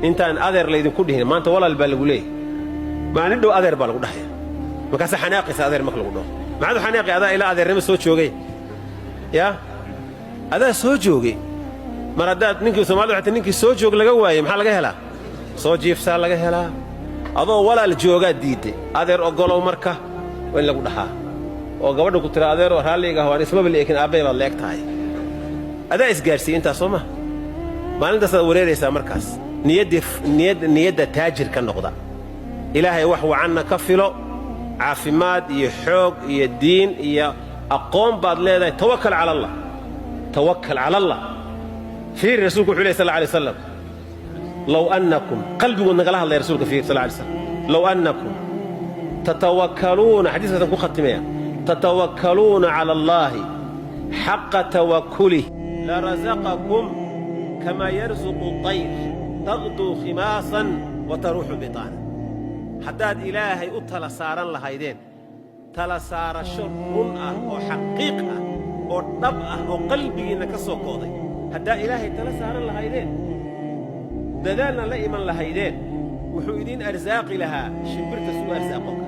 Intaan adeer laydinku dhihin, maanta walaal baa lagu leeyahy. Maalin dhow adeer baa lagu dhahaya. Markaasa xanaaqaysa adeer marka lagu dhaho. Maxaad u xanaaqi? Adaa ilaa adeernimo soo joogay. Yaa adaa soo joogay? Mar haddaad ninkii Somalida waxay ninkii soo joog laga waayey, maxaa laga helaa? Soo jiifsaa laga helaa. Adoo walaal joogaad diidday adeer. Oggolow marka waa in lagu dhahaa oo gabadha ku tira: "Adeero, raalliga ah, waan ismaba leekin, aabbay baad leeg tahay." Adaa isgaadhsiiye intaas, soo ma? Maalintaasaad wareeraysaa. Markaas niyadda taajir ka noqda. Ilaahay wax wacanna ka filo. Caafimaad iyo xoog iyo diin iyo aqoon baad leedahay. Tawakkal cala Allah, tawakkal cala Allah. Fiiri, Rasuulku wuxuu ley sal alla alay wasalam: "Low annakum", qalbigood nagala hadlaya Rasuulka, fiiri, sal alay slam, "low annakum tatawakkaluuna", xadiiskaasaan ku khatimaya, "tatawakkaluuna cala Allaahi xaqa tawakkulih larazaqakum kamaa yarzuqu طayr tagduu khimaasan wa taruuxu bitaana." Haddaad Ilaahay u tala saaran lahaydeen, tala saarasho run ah oo xaqiiq ah oo dhab ah oo qalbigiinna ka soo go'day, haddaad Ilaahay tala saaran lahaydeen, dadaalna la iman lahaydeen, wuxuu idiin arsaaqi lahaa shimbirta suu arsaaqoo kale.